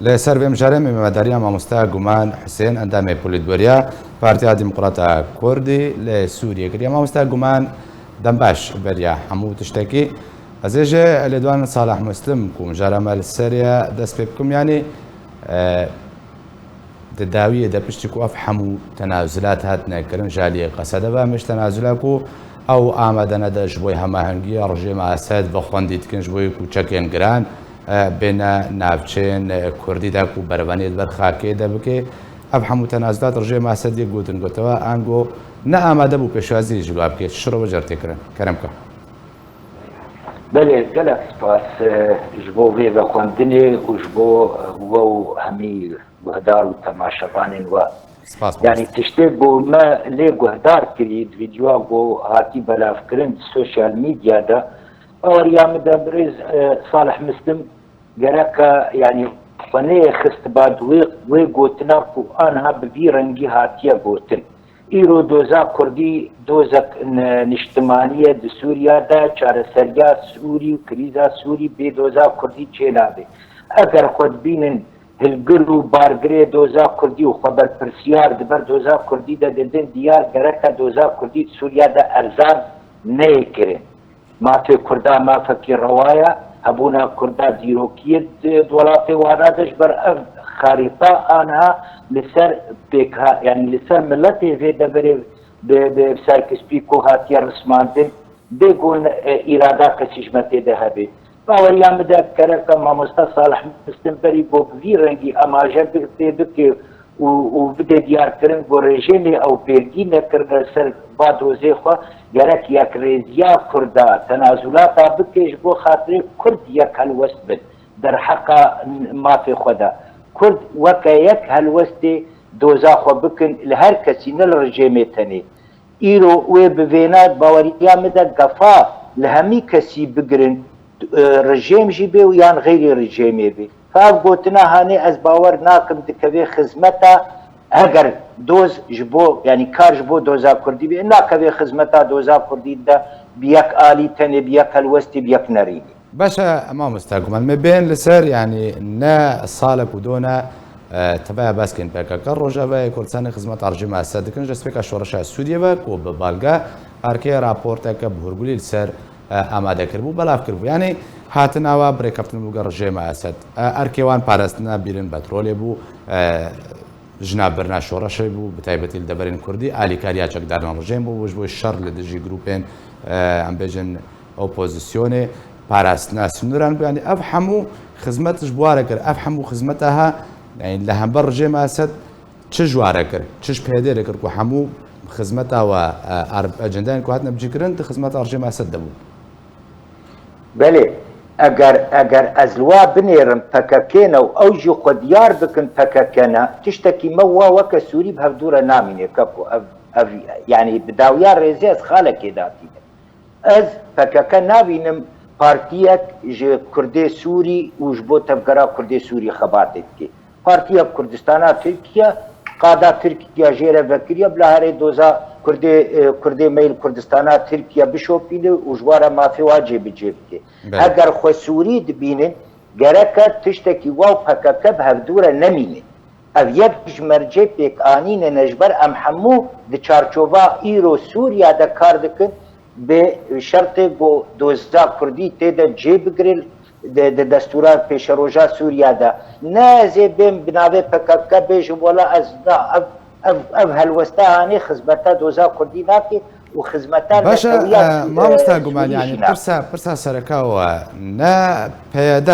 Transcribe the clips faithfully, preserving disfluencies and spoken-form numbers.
Li ser vê mijarê me medariya mamoste Guman Husên, endamê polîtbûriya Partiya Demokrata Kurdî li Sûriyê kiriye. Mamoste Guman, dembaş beriya hemû tiştekî. Ez ê ji lêdwan Salih Muslim ku mijara me li ser ye dest pê bikim, yanî, e, di dawiyê de piştî ku ev hemû tenazulat hatine kirin ji aliyê Qesede ve, em ji tenazula ku ew amade ne de ji bo hemahengiya rejîma Esed ve xwendî dikin ji bo ku çekên giran, e, bêne navçeyên, e, Kurdî de ku berevaniyê li ber xakê de bike. Ev hemû tenazulat rejîma Esed yek gotin, gotewa ango ne amade bû pêşwazî ji wa bike. Çi şiro ve cer tê kirin? Kerem ke. Belê, gelek spas, e, ji bo vê vexwendinê û ji bo, e, we û hemî guhdar û temaşevanên we. Spas, mamoste. Yanî tiştê ku me lê guhdar kirî, di vîdeoya ku hatî belavkirin di sosyal medya de, baweriya min de birêz, e, Salih Muslim gereka, yanî xwe neyê xist ba di wê, wê gotina ku anha bi vî rengî hatiye gotin. Îro doza Kurdî dozek ni-, niştimanî ye di Sûriya de, çareseriya Sûrî û krîza Sûrî bê doza Kurdî çênabe. Eger xwe dibînin hilgir û bargirê doza Kurdî û xwe berpirsiyar di ber doza Kurdî de didin diyar, gereke doza Kurdî di Sûriya de erzan neyê kirin. Mafê Kurda mafekî rewa ye, hebûna Kurda dîrokî ye di, di welatê wan re de, ji ber ev xarîta anha li ser pêkha-, yanî li ser miletê vê deverê bi, bi serkespî ku hatiye rismandin, bê ku, e, îrada kesî ji me tê de hebe. Baweriya min de gereke mamoste Salih Muslim berî ku bi vî rengî amaje bi-, pê bike û, û bide diyarkirin ku rejîmê ew pêvdî nekirine ser va dozê xwe, gerek yekrêziya Kurda tenazulata bike ji bo xatirê Kurd yek helwest bin derheqa mafê xwe de. Kurd weke yek helwestê doza xwe bikin li her kesî, ne li rejîmê tenê. Îro wê bi vêna baweriya min de gefa li hemî kesî bigirin, e, rejîm jî bê û yan xeyrî rejîmê bê. Ka ev gotina hanê ez bawer nakim dikevê xizmeta, eger doz ji bo, yanî kar ji bo doza Kurdî bê, nakevê xizmeta doza Kurdî de bi yek alî tenê, bi yek helwestî, bi yek nerînî. Baş e, mamoste Guman, me bên li ser, yanî ne salek û do ne, e, teveya baskên P K K Rojavayê Kurdistanê xizmeta rejîma Esed dikin, ji destpêka şoreşa Sûriyê ve ku bi balga erkê raporteke bi hûrgulî li ser, e, amade kiribû, belav kiribû. Yanî hatina wa bi rêkeftin bû gel rejîma Esed. E, erkê wan parastina bîrin petrolê bû, e, jinavbirina şoreşê bû, bi taybetî li deverên Kurdî, alîkariya çekdarên rejîm bû, ji bo şer li dijî grûpên, e, em bêjin, opozisyonê, parastina sinûran bû. Yanî ev hemû xizmet ji bo re kir. Ev hemû xizmeta ha, yanî li hember rejîma Esed çi ji wa re kir, çi ji P Y D'ê re kir ku hemû xizmeta we, e, ar-, ecendeyên ku hatine bicîkirin di xizmeta rejîma Esed de bû? Belê, eger, eger ez li wa binêrim P K K ne û ew jî xwe diyar bikin P K K ne, tiştekî me wa weke Sûrî bi hevdû re namîne, keko ev, ev, yanî bi dawiya rêzê ez xalekê datînim. Ez P K K nabînim partiyek ji Kurdê Sûrî û ji bo tevgera Kurdê Sûrî xebatê dike. Partiyek Kurdistana Tirkiye, qada Tirkiye jê re vekiriye, bila herê doza Kurdê, e, Kurdê me yê li Kurdistana Tirkiye bişopîne û ji wan re mafê wa cêbicê bike. Belê. Eger xwe Sûrî dibînin, gereke tiştekî wa û P K K bi hevdû re nemîne. Ev yek ji mercê pêkanînê ne, ji ber em hemû di çarçova îro Sûriya de kar dikin, bi şertê ku doza Kurdî tê de cê bigire di, di destûra pêşeroja Sûriya de. Ne ez ê bêm bi navê P K K bêjim, wela ez na, ev, ev, ev helwesta hanê xizmeta doza Kurdî nake û xizmeta Baş e, netewiya, e, Sû-, mamosta e, Guman, Sûrî yanî jî nake. Pirsa, pirsa sereka we ne P Y D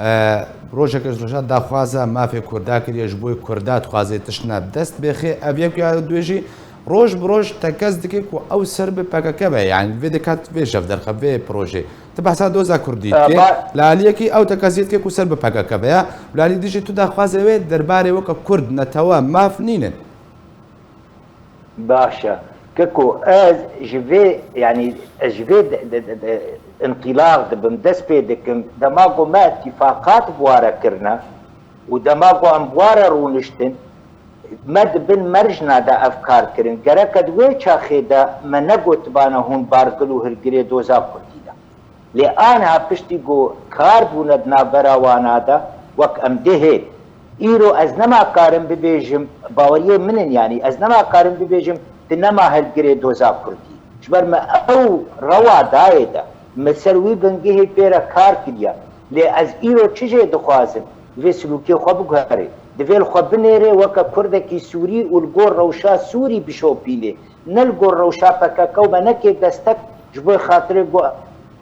E, rojeke ji rojan daxwaza mafê Kurda kiriye, ji bo Kurda dixwaze tiştine bi dest bêxe. Ev yek ya dû jî roj bi roj tekez dike ku ew ser bi P K K be. Yanî vê dikat vê jevderxe, vê projê. Tu behsa doza Kurdî E, dike. ba- Li aliyekî ew tekeziyê dike ku ser bi P K K be ya. Li alî dî jî tu daxwazê wê derbarê weke Kurd netewe maf nînin. Baş e. Keko, ez ji vê, yanî, ez ji vê de, de, de, de, înqîlax dibim, dest pê dikim, dema ku me îtîfaqat bi wa re kirine û dema ku em bi wa re rûniştin, me di bin merjna de ev kar kirin. Gereke di wê çaxê de me negotibane hûn bargil û hirgirê doza Kurdî de. Lê aniha piştî ku kar bûne di navbera wana de, Wek em dê hê. Îro ez nema karim bibêjim, baweriyê min in, yanî ez nema karim bibêjim, tu nema hilgirê doza kurdî. Ji ber me ew rewa dayê de, me ser wî bingehê pê re kar kiriye. Lê ez îro çi jê dixwazim? Divê silûkê xwe biguherê. Divê li xwe binêrê weke kurdekî sûrî û li gor rewşa sûrî bişopînê. Ne li gor rewşa P K K û me neke destek ji bo xatirê ku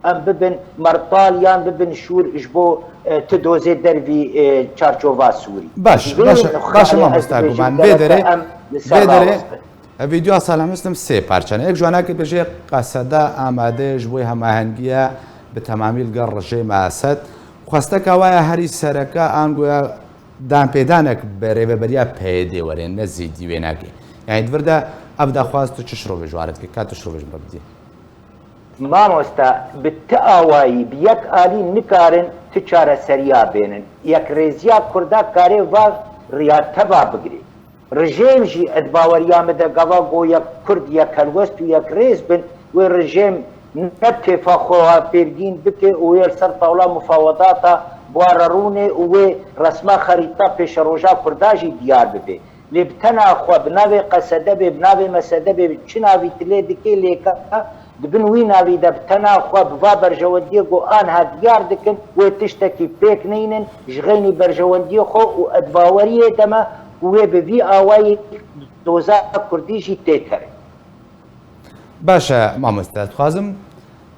em bibin mertal yan bibin şûr ji bo, e, tu dozê dervî, e, çarçova sûrî. Baş, Vê baş, baş, xalê ez mamosta dibêjim Guman. Vê gereke derê, em li ser vê derê, rawestin. E, vîdyoa Salih Muslim sê parçe ne. Yek ji wana ki bêje qesede amade ji bo hemahengiye bi temamî li gel rejêma Esed. Xwesteka waya herî sereke angoya danpêdanek bi rêveberiya P Y D were, ne zêdî wê nake. Yani di vir de ev daxwaz tu çi şirovê ji ware dike, ka tu şirovê ji min re bidî? Mamosta, bi ti awayî, bi yek alî nikarin ti çareseriya bênin. Yekrêziya Kurda karê va riya teva bigirê. Rijêm jî di baweriya min de gava go yek Kurd, yek helwest û yek rêz bin, wê rijêm ne bi kêfa xwe pêrgîn bike û wê li ser tawla mufawedata bi wa re rûnê û wê resma xerîta pêşeroja Kurda jî diyar bibe. Lê bi tena xwe, bi navê qesedebê, bi navê mesedebê, çi navî tu lê dikê lêke, di bin wî navî de bi tena xwe bi va berjewendiyê ku anha diyar dikin, wê tiştekî pêk neynin, ji xeynî berjewendiyê xwe û edbaweriyê de me ku wê bi vî awayî doza kurdî jî têkere. Baş e, mamoste, dixwazim,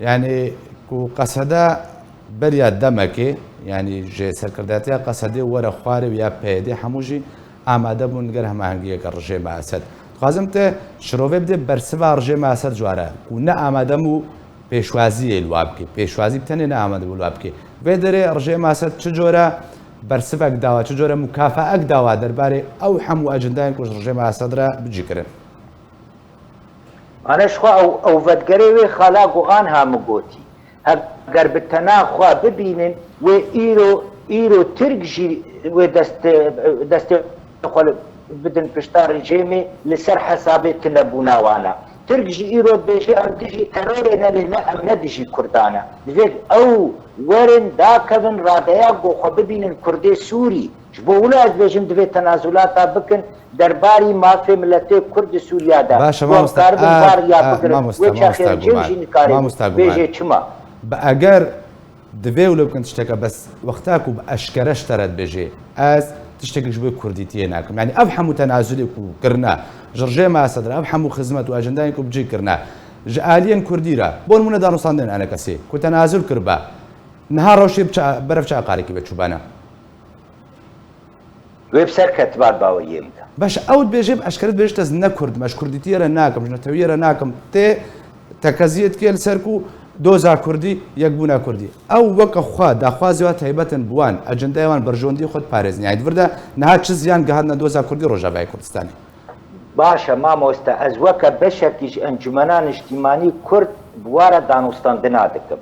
yani, ku qesede beriya demekê, yani, ji serkirdatiya qesedê were xwarê û ya P Y D hemû jî amade bûn li gel hemahengiyeke rejêma Esed. Dixwazim te şirovê bidê bersiva rejêma Esed ji ware, ku ne amade bû pêşwaziyê li wa bike. Pêşwazî bi tenê ne amade bû li wa bike. Vê derê rejêma Esed çi cor e bersivek dawa, çi cor e mukafaek dawa derbarê ew hemû ecindayên ku ji rejêma Esed re bicî kirin? Ana ji xwe ew, ew vedgerê wê xala ku anha min gotî. Heger bi tena xwe bibînin, wê îro, îro Tirk jî wê dest, destê xwe li, bidin pişta rejêmê li ser hesabê tunebûna wan e. Tirk jî îro dibêje em dijî terorê ne, lê ne, em ne dijî Kurdan e. Divê ew werin dakevin radeya ku xwe bibînin Kurdê Sûrî. Ji bo wilo ez dibêjim divê tenazulata bikin derbarî mafê miletê Kurd di Sûriya de. Baş e, Wan mamosta. Karibin A, var ya a, bigirin. Mamosta, Wê çaxê mamosta rejîm Guman. Jî nikarê Mamosta Guman. Bêjê çima? Bi eger divê wilo bikin tişteke, bes wexta ku bi eşkere ji te re dibêjê, ez tiştekî ji bo Kurdîtiyê nakim. Yani ev hemû tenazulê ku kirine, ji rejêma Esed re, ev hemû xizmet û ecendayên ku bi cî kirine, ji aliyên Kurdî re, bo nimûne danûstandinên enekesê, ku tenazul kiribe, niha rewşê bi çi, berev çi aqarekî ve çûbane? Wê bi ser ketiba di baweriyê min de. Baş, ew dibêje, bi eşkere dibêje, ez ne Kurd im, ez ji Kurdîtiyê re nakim, ji netewiyê re nakim. Tê tekeziyê dike li ser ku doza Kurdî, yekbûna Kurdî. Ew weke xwe, daxwazê wa taybet in bi wan, ecendeyê wan, berjewendiyê xwe diparêzin. Yani di vir de niha çi ziyan gihandine doza Kurdî Rojavayê Kurdistanê? Baş e, mamoste, ez weke beşekî ji Encûmena Niştîmanî Kurd bi wa re danûstandina dikim.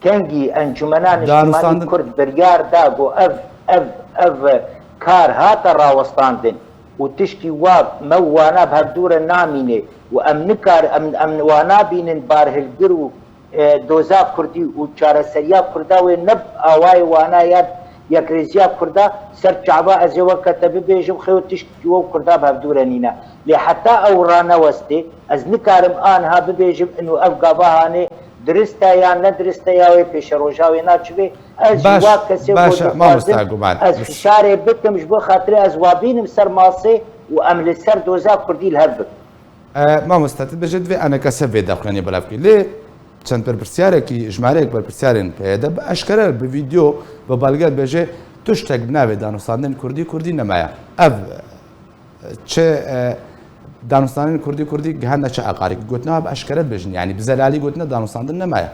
Kengî Encûmena Niştimanî Danûstandin- Kurd biryar da ku ev, ev, ev kar hate rawestandin û tişkî wa me û wana bi hevdû re namîne û em nikar, em, em wa nabînin barhilgir û, e, doza Kurdî û çareseriya Kurda wê ne bi awayê wana ya yekrêziya Kurda ser çava ez ê weke te bibêjim, xêw tişkî we û Kurda bi hevdû re nîne. Lê heta ew ranewestê, ez nikarim aniha bibêjim ino ev gava hanê dirist e yan ne dirist e ya wê pêşeroja wê naçibê. Ez jî Baş, wa kesê baş, ku mamosta dixwazim Guman. Ez fişarê bikim ji bo xatirê ez wa bînim ser masê û em li ser doza Kurdî li hev bikin. E, mamosta, tu dibêje divê enekese vê daxuyaniyê belav kê. Lê çend berpirsiyarekî, jimareyek berpirsiyarên P Y D bi eşkere, bi vîdeo, bi belge dibêje tiştek bi navê danûstandin Kurdî, Kurdî nemaye. Ev çi, e, danûstandin Kurdî, Kurdî gihane çi eqarî? Gotina bi eşkere dibêjin, yanî bi zelalî gotina danûstandin nemaye.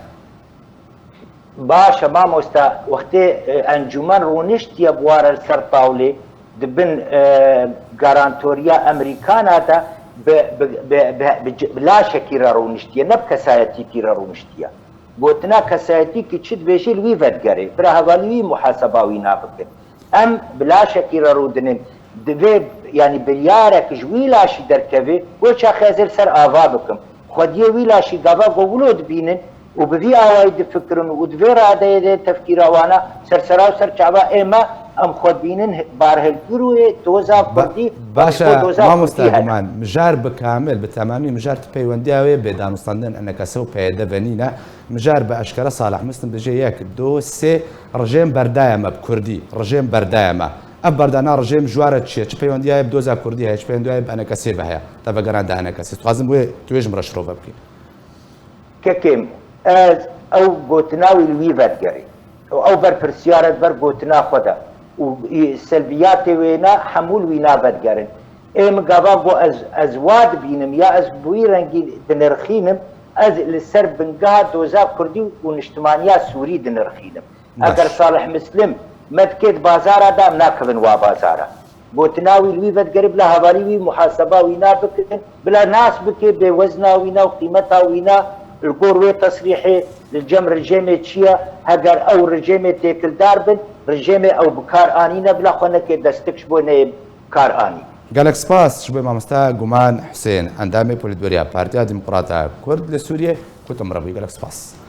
Baş e, mamosta, wextê, e, encûmen rûniştiye bi wa re li ser tawlê, di bin, e, garantoriya Amerîkana de bi, bi, bi, bi, bi, bi laşekî re rûniştiye, ne bi kesayetîkî re rûniştiye. Gotina kesayetîkî çi dibêjî li wî vedigerê, bira hevalî wî muhaseba wî nabikin. Em bi laşekî re rûdinin. Divê, yanî biryarek ji wî laşî derkeve, wê çaxê ez ê li ser ava bikim. Xwediyê wî laşî gava ku wilo dibînin, û bi vî awayî difikirin û di vê radeyê de tefkîra wana ser sera û ser çava ême em xwe dibînin barhilgir û ê doza Kurdî. Başe, mamosta Guman, mijar bi kamil, bi temamî mijar tu peywendiya wê bê danûstandin enekese û P Y D ve nîne. Mijar bi eşkere Salih Muslim dibêje yek, do, sê, rejêm berdaye me bi Kurdî, rejêm berdaye me. Ev berdana rejêm ji ware çi ye? Çi peywendiya ye bi doza Kurdî heye, çi peywendiya ye bi enekesê ve heye? Te vegeranda enekesê. Dixwazim wê tu wê ji min re şirove bikî. Kekêm, ez ew gotina wî li wî vedigerî û ew berpirsiyar e di ber gotina xwe de û î-, selviyatê wêne hemû li wîna vedigerin. Ê min gava got ez, ez wa dibînim ya ez bi wî rengî dinirxînim, ez li ser bingeha doza Kurdî û niştimaniya Sûrî dinirxînim. Eger Salih Muslim me dikê di bazara de em nakevin wa bazara. Gotina wî li wî vedigere bila hevalî wî muhaseba wîna bikin, bila nas bike bê wezna wîna û qîmeta wîna li gor wê tesrîhê li cem rejêmê çi ye, heger ew rejêmê têkildar bin, rejêmê ew bi kar anîne bila xwe neke destik ji bo neyê kar anî. Gelek spas ji bo mamosta Guman Husên, endamê polîtbûriya Partiya Demokrata Kurd li Sûriyê, ku tu min re bûyî. Gelek spas.